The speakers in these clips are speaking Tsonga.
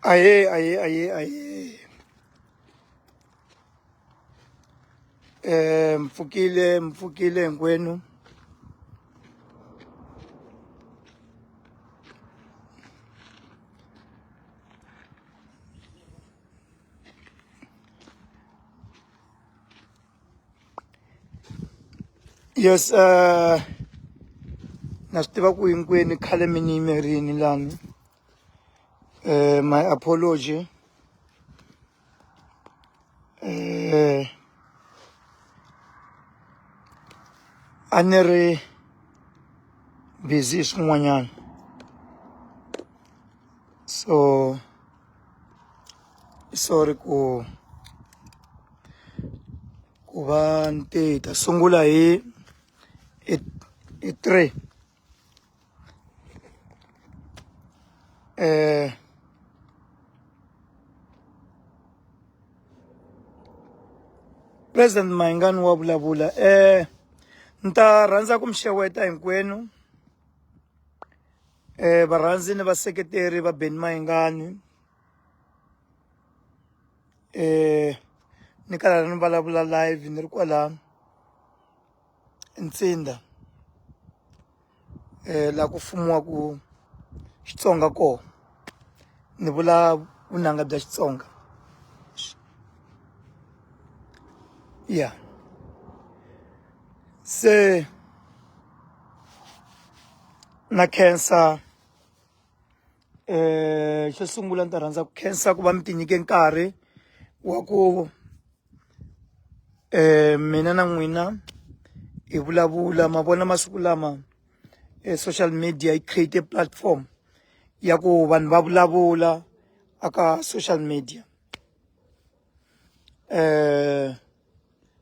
Ahee, ahee, ahee, ahee. Mpfukile mpfukile hinkwenu. Yes na swi tiva ku hinkwenu khale mi ni yimerini lani my apology a ni ri busy hi swin'wanyana so sorry ku ku va ni te hi ta sungula hi hi hi 3 eh President Mayengani wa vulavula eh ni ta rhandza ku mi xeweta hinkwenu eh varhandzi ni vaseketeri va Benny Mayengani eh ni karhi ni vulavula live ni ri kwala Ntsindza eh la ku fumiwaku Xitsonga kona ni vula vunanga bya Xitsonga ya se na khensa xo sungula ni ta rhandza ku khensa ku va mi ti nyike nkarhi wa ku mina na n'wina hi vulavula ma vona masiku lama social media yi create platform ya ku vanhu va vulavula aka social media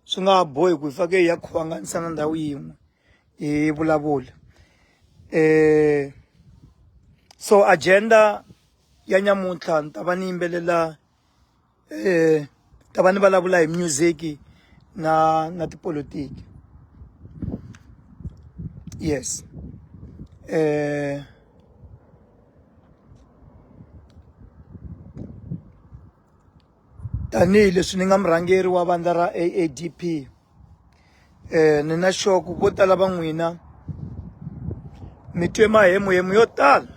swi nga ha bohi ku hi faneke hi ya khuvanganisana ndhawu yin'we hi vulavula so agenda ya nyamuntlha ni ta va ni yimbelela ta va ni vulavula hi music na na tipolotiki yes Tanihi leswi ni nga murhangeri wa vandla ra AADP ni na sure ku vo tala va n'wina mi twe mahemuhemu yo tala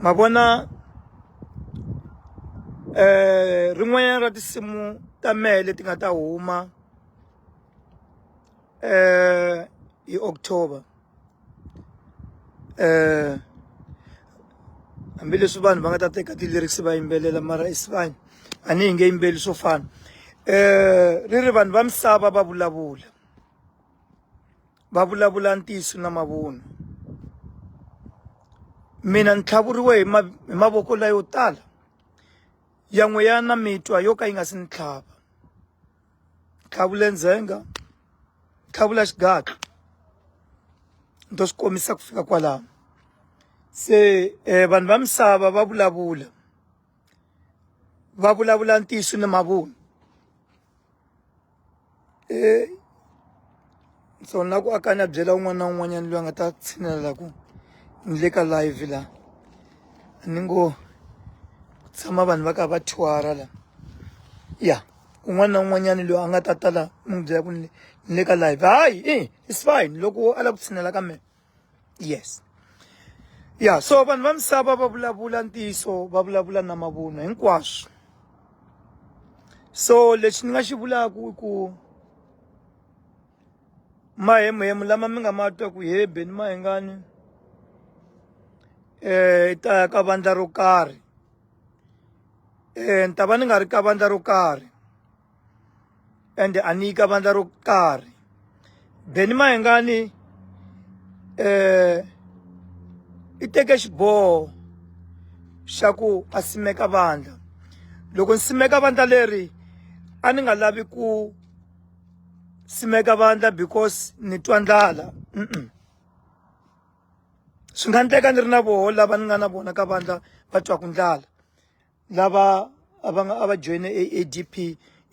ma vona rin'wanyana ra tinsimu ta mehe leti nga ta huma hi October hambileswi vanhu va nga ta teka ti-lyrics va yimbelela mara is fine a ni hi nge yimbeli swo fana ri ri vanhu va misava va vulavula va vulavula ntiyiso na mavunwa mina ni tlhavuriwe hi ma hi mavoko layo tala yan'we ya na mitwa yo ka yi nga si ni tlhava tlhavule ndzhenga tlhavula xigatla ni to swi komisa ku fika kwalano se vanhu va misava va vulavula va vulavula ntiyiso ni mavunwa so na ku aka na byela un'wana na un'wanyana loyi a nga ta tshinela ku ni le ka live la ni ngo ku tshama vanhu va karhi va thwara la ya un'wana na un'wanyana loyi a nga ta ta la ni n'wi byela ku ni le ka live hayi i it's fine loko a lava ku tshinela ka mina yes ya so vanhu va misava va vulavula ntiyiso va vulavula na mavunwa hinkwaswo so lexi ni nga xi vulaka i ku mahemuhemu lama mi nga ma twa ku he Benny Mayengani i ta ya ka vandla ro karhi ni ta va ni nga ri ka vandla ro karhi ende a ni yi ka vandla ro karhi Benny Mayengani i teke xiboho xa ku a simeka vandla loko ni simeka vandla leri a ni nga lavi ku simeka vandla because ni twa ndlala swi nga endleka ni ri na voho lava ni nga na vona ka vandla va twaku ndlala lava a va nga a va joyine AADP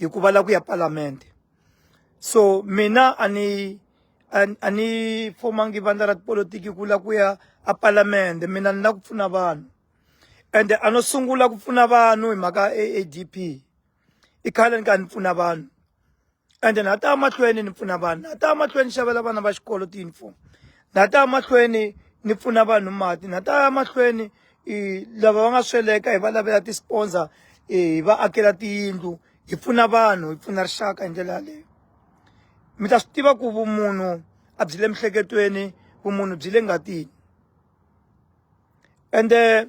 hikuva la ku ya palamende so mina a ni a ni fomangi vandla ra tipolotiki ku la ku ya a palamende mina ni la ku pfuna vanhu. Ende a no sungula ku pfuna vanhu hi mhaka AADP i khale ni kha ni pfuna vanhu ende na ha ta ya mahlweni ni pfuna vanhu na ha ta ya mahlweni ni xavela vana va xikolo ti-uniform na ha ta ya mahlweni ni pfuna vanhu mati na ha ta ya mahlweni i lava va nga sweleka hi va lavela ti-sponsor hi va akela tiyindlu hi pfuna vanhu hi pfuna rixaka hi ndlela yaleyo mi ta swi tiva ku vumunhu a byi le miehleketweni vumunhu byi le ngatini ende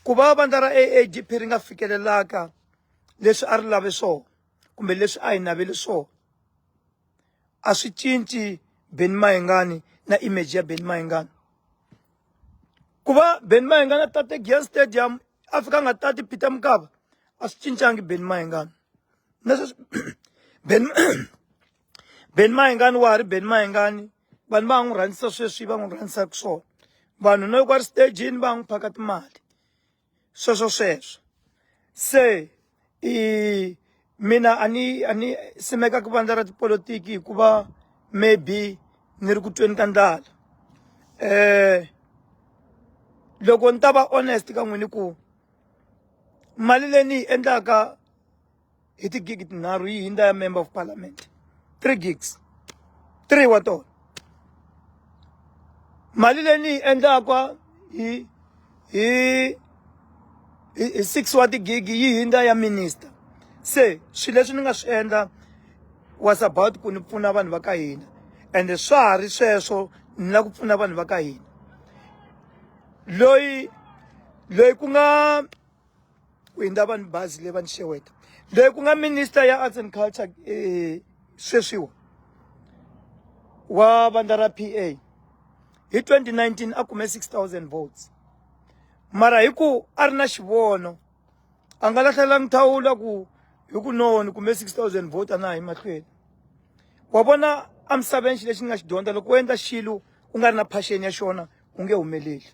ku va vandla ra AADP ri nga fikelelaka leswi a ri lave swona kumbe leswi a hi navele swona a swi cinci Benny Mayengani na image ya Benny Mayengani ku va Benny Mayengani a tate Giyani Stadium a fika a nga tati Peter Mokaba a swi cincangi Benny Mayengani na sweswi Benny Benny Mayengani wa ha ri Benny Mayengani vanhu va n'wi rhandzisa sweswi va n'wi rhandzisaka swona vanhu na loko a ri stagini va n'wi phaka timali sweswo sweswo se i mina a ni a ni simekaka vandla ra tipolotiki hikuva maybe ni ri ku tweni ka ndlala eh loko ni ta va honest ka n'wini ku mali leyi ni yi endlaka hi tigigi tinharhu yi hindza ya member of parliament 3 gigs 3 wa tona mali leyi ni yi endlaka hi hi hi 6 wa tigigi yi hindza ya minister se swilo leswi ni nga swi endla was about ku ni pfuna vanhu va ka hina ende swa ha ri sweswo ni lava ku pfuna vanhu va ka hina loyi loyi ku nga ku hindza vanhu bazi leyi va ni xeweta loyi ku nga minister ya arts and culture eh, sweswiwa wa vandla ra PA hi 2019 a kume 6000 votes mara hi ku a ri na xivono a nga lahlelangi thawula ku hi ku no ni kume 6000 vote a na ha yi mahlweni wa vona emisaveni xilo lexi ni nga xi dyondza loko u endla xilo u nga ri na passion ya xona u nge humeleli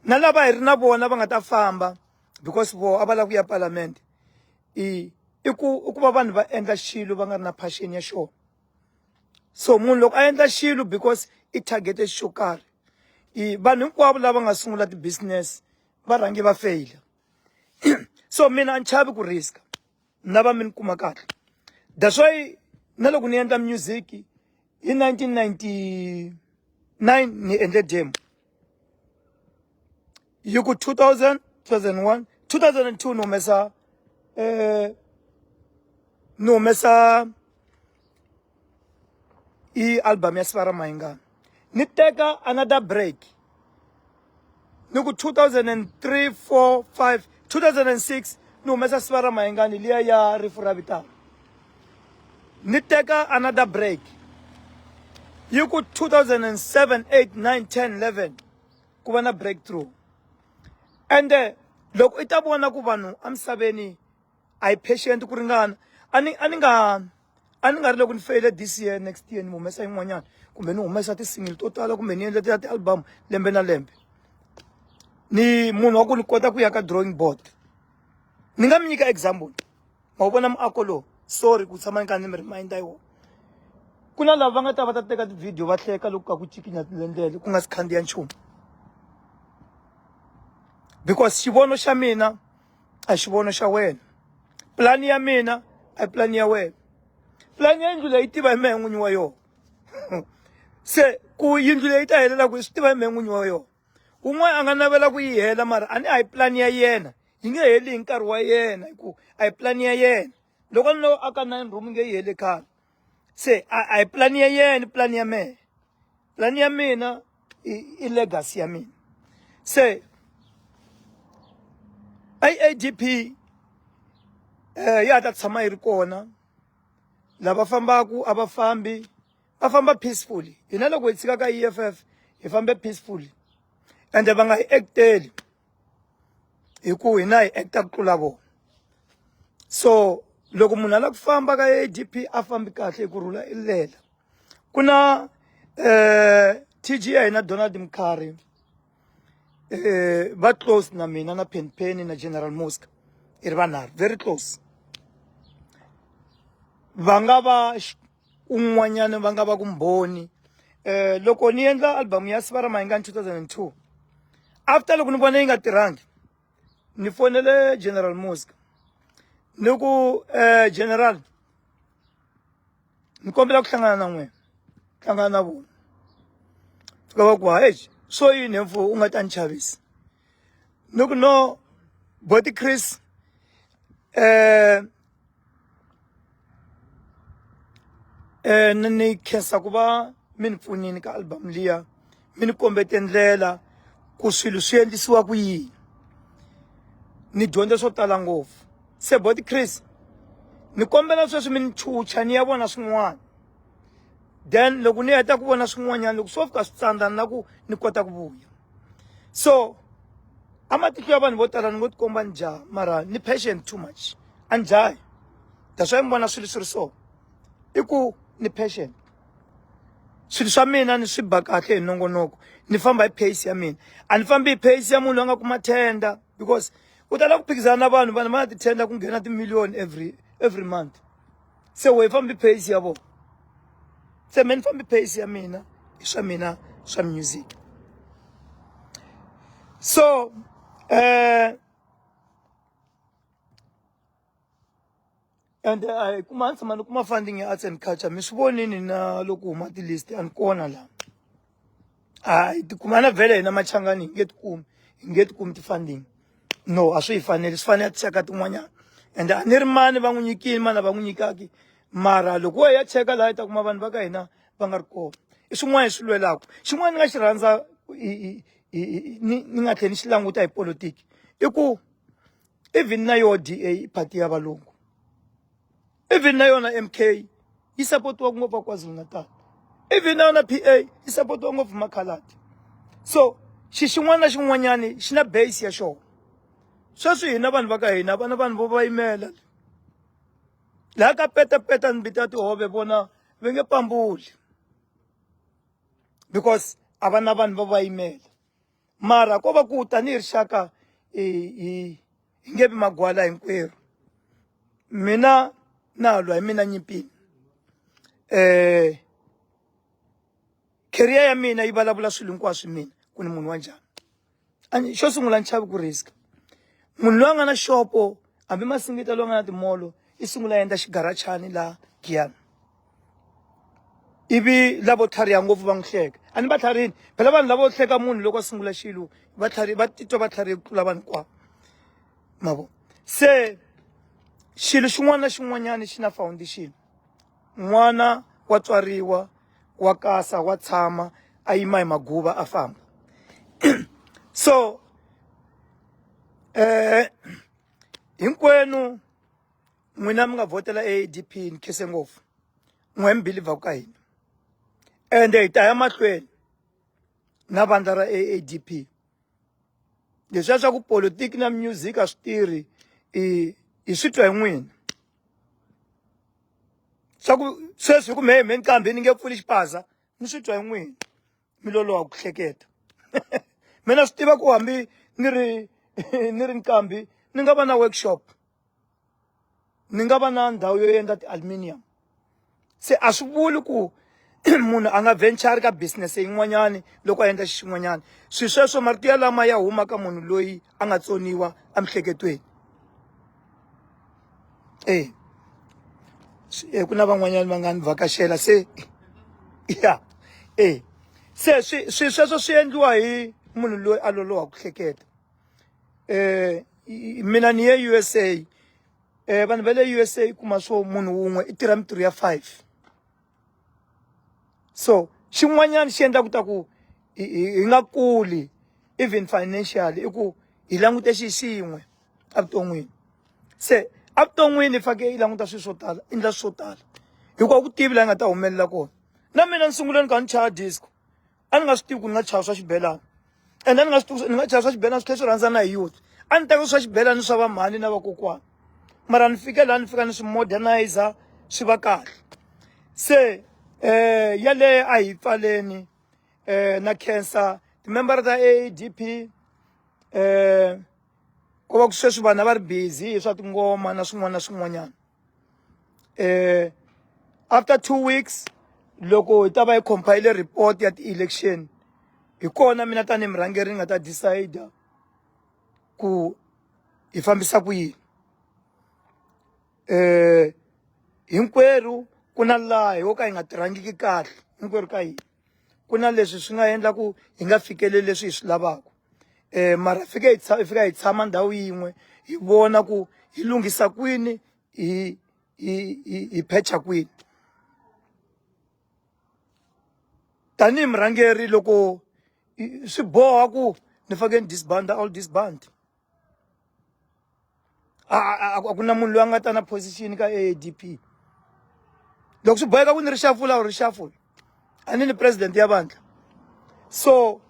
na lava hi ri na vona va nga ta famba because vo a va lava ku ya palamende i i ku i ku va vanhu va endla xilo va nga ri na passion ya xona so munhu loko a endla xilo because i target xo karhi i vanhu hinkwavo lava nga sungula ti-business va rhange va feyila so mina a ni chavi ku risk na va mi ni kuma kahle that's why na loko ni endla music hi 1999 ni endle demo yi ku 2000 2001 2002 ni humesa eh ni humesa i album ya Sivara Mayengani ni teka another break ni ku 2003 4 5 2006 ni humesa Sivara Mayengani liya ya rifu ra vitana ni teka another break yi ku 2007 8 9 10 11 ku va na breakthrough ende loko i ta vona ku vanhu emisaveni a yi patient ku ringana a ni a ni nga a ni nga ri loko ni feyile this year next year ni humesa yin'wanyana kumbe ni humesa ti-single to tala kumbe ni endla ti ti-album lembe na lembe ni munhu wa ku ni kota ku ya ka drawing board ni nga mi nyika example ma wu vona muako lowu sorry ku tshama ni kha ni mi reminder hi wona ku na lava va nga ta va ta teka ti-video va hleka loko ka ku cikinya tilendlele ku nga si khandziya nchumu because xivono xa mina a xivono xa wena pulani ya mina a hi pulani ya wena pulani ya yindlu leyi tiva hi mehe n'winyi wa yona se ku yindlu leyi ta helela ku swi tiva hi mehe n'winyi wa yona wun'wana a nga navela ku yi hela mara a ni a hi pulani ya yena yi nge heli hi nkarhi wa yena hi ku a hi pulani ya yena loko ni lo aka nine room nge yi heli khale se a hi pulani ya yena pulani ya mehe pulani ya mina i legacy ya mina se AADP eh ya ta tshama yi ri kona lava fambaku a va fambi va famba peacefully hina loko hi tshika ka EFF hi fambe peacefully ende va nga hi acteli hi ku hina hi acta ku tlula vona so loko munhu a lava ku famba ka ADP a fambi kahle hi ku rhula i lela ku na eh TG ya hina Donald Mkhari eh va close na mina na Penny Penny na General Mosca i ri vanharhu very close va nga va un'wanyana va nga va ku mbhoni eh loko ni endla album ya Sivara Mayengani 2002 After loko ni vona yi nga tirhangi ni fonele General Muzka ni ku general ni kombela ku hlangana na n'wina hlangana na vona fika va ku hayi swo yini mfo u nga ta ni chavisa ni ku no boti Chris ni khensa ku va mi ni pfunile ka album liya mi ni kombete ndlela ku swilo swi endlisiwa ku yini ni dyondze swo tala ngopfu se boti Chris ni kombela sweswi mi ni chucha ni ya vona swin'wana then loko ni heta ku vona swin'wanyana loko swo fika swi tsandza na ku ni kota ku vuya so a matihlo ya vanhu vo tala ni ngo tikomba ni jaha mara ni patient too much a ni jahi that's why mi vona swilo swi ri so i ku ni patient swilo swa mina ni swi ba kahle hi nongonoko ni famba hi pace ya mina a ni fambi hi pace ya munhu loyi a nga kuma tender because u tala ku phikizana na vanhu vanhu va na ti-tender ku nghena timiliyoni every month se wehe fambi pace ya vona se me ni fambi pace ya mina hi swa mina swa music so and a hi kuma a ni tshama ni kuma funding ya arts and culture mi swi vonini na loko huma ti-list a ni kona laha a hi tikuma na vhele hina machangani hi nge tikumi hi nge tikumi ti-funding no a swi hi faneli swi fanele tinxaka tin'wanyana and a ni ri mani va n'wi nyikile mani a va n'wi nyikaki mara loko wo ya cheka laha yi ta kuma vanhu va ka hina va nga ri kona i swin'wana hi swi lwelaka xin'wana ni nga xi rhandza ni nga tlheli ni xi languta hi politiki i ku even na yoho D_A i party ya valungu even na yona M_K yi sapotiwa ngopfu a KwaZulu-Natal even na yona P_A yi sapotiwa ngopfu makhaladi so xi xin'wana na xin'wanyani xi na base ya xona sweswi hina vanhu va ka hina vana vanhu vo va yimela laha ka petapeta ni mbita tihove vona va nge pambuli because a va na vanhu vo va yimela mara ko va ku tanihi rixaka hi hi hi nge vi magwala hinkwerhu mina na lwa hi mina nyimpini career ya mina yi vulavula swilo hinkwaswo hi mina ku ni munhu wa njhani a ni xo sungula ni chavi ku risk munhu loyi a nga na xopo hambi masingita loyi a nga na timolo i sungula a endla xigarachani laha Giyani ivi lavo tlhariha ngopfu va n'wi hleka a ni va tlharihini phela vanhu lavo hleka munhu loko a sungula xilo va tlhari va titwa va tlharihe ku tlula vanhu hinkwavo ma vo se xilo xin'wana na xin'wanyana xi na foundation n'wana wa tswariwa wa kasa wa tshama a yima hi maguva a famba so hinkwenu n'wina mi nga vhotela A_D_P ni khense ngopfu n'we mi believer ka hina ende hi ta ya mahlweni na vandla ra A_A_D_P leswiya swa ku politiki na music a swi tirhi i hi swi twa hi n'wina swa ku sweswi hi ku mehe me nqambi ni nge pfuli xipaza ni swi twa hi n'wina mi loloha ku hleketa mina swi tiva ku hambi ni ri ni ri nqambi ni nga va na workshop ni nga va na ndhawu yo endla ti-aluminium se a swi vuli ku munhu a nga venture ka business yin'wanyani loko a endla xin'wanyana swilo sweswo marito ya lama ya huma ka munhu loyi a nga tsoniwa emiehleketweni e ku na van'wanyana va nga ni vhakaxela se ya e se swi swi sweswo swi endliwa hi munhu loyi a loloha ku hleketa mina ni ye U_S_A vanhu va le U_S_A kuma swo munhu wun'we i tirha mintirho ya five so xin'wanyana xi endlaka ta ku hi nga kuli even financially i ku hi langute xi xin'we evuton'wini se evuton'wini hi fanekele hi languta swilo swo tala endla swilo swo tala hikuva a ku tivi laha hi nga ta humelela kona na mina ni sungule ni kha ni chaya disco a ni nga swi tivi ku ni nga chaya swa xibelani ende a ni nga swi tivi ni nga chaya swa xibelani swi tlhela swi rhandzana hi youth a ni teka swa xibelani swa va mhani na vakokwana mara ni fike laha ni fika ni swi modernizer swi va kahle se yaleyo a hi pfaleni na khensa timembara ta A_A_D_P ko va ku sweswi vanhu a va ri busy hi swa tingoma na swin'wana na swin'wanyana after 2 weeks loko hi ta va hi compile report ya ti-election. Hi kona mina tanihi murhangeri ni nga ta decide ku hi fambisa ku yini. Hinkwerhu ku na laha hi wo ka hi nga tirhangiki kahle hinkwerhu ka hina ku na leswi swi nga endla ku hi nga fikeleli leswi hi swi lavaka mara fike hi hi fika hi tshama ndhawu yin'we hi vona ku hi lunghisa kwini hi hi hi hi phecha kwini tanihi murhangeri loko swi boha ku ni faneke ni disband all disband a ku na munhu loyi a nga ta na position ka A_A_D_P loko swi boheka ku ni rixafula ri xafula a ni ni president ya vandla so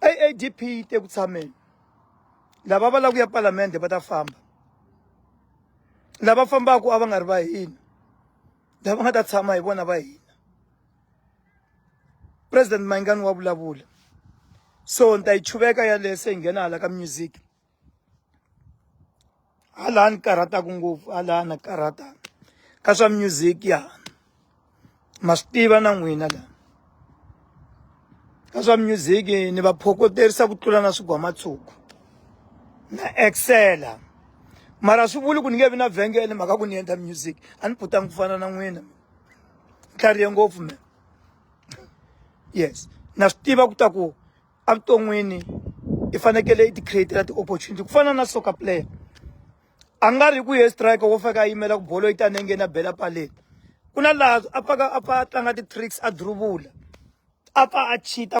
A_A_D_P yi te ku tshameni lava va lava ku ya palamende va ta famba lava fambaka a va nga ri va hina lava nga ta tshama hi vona va hina president Mayengani wa vulavula so ni ta yi chuveka yaleyo se hi nghena hala ka music hala ni karhataka ngopfu hala na karhata ka swa music ya ma swi tiva na n'wina la ka swa music ni va phokoterisa ku tlula na swigwamatshuku na excela mara swi vuli ku ni nge vi na vhengele mhaka ku ni endla music a ni phutangi ku fana na n'wina tlharihe ngopfu me yes na swi tiva ku ta ku evuton'wini i fanekele i ti createla ti-opportunity ku fana na soccer player a nga ri ku ye striker wo fika a yimela ku bolo yi ta nengeni a bela paleni ku na laha a pfaka a pfa a tlanga ti-tricks a dribble a pfa a cheat-a.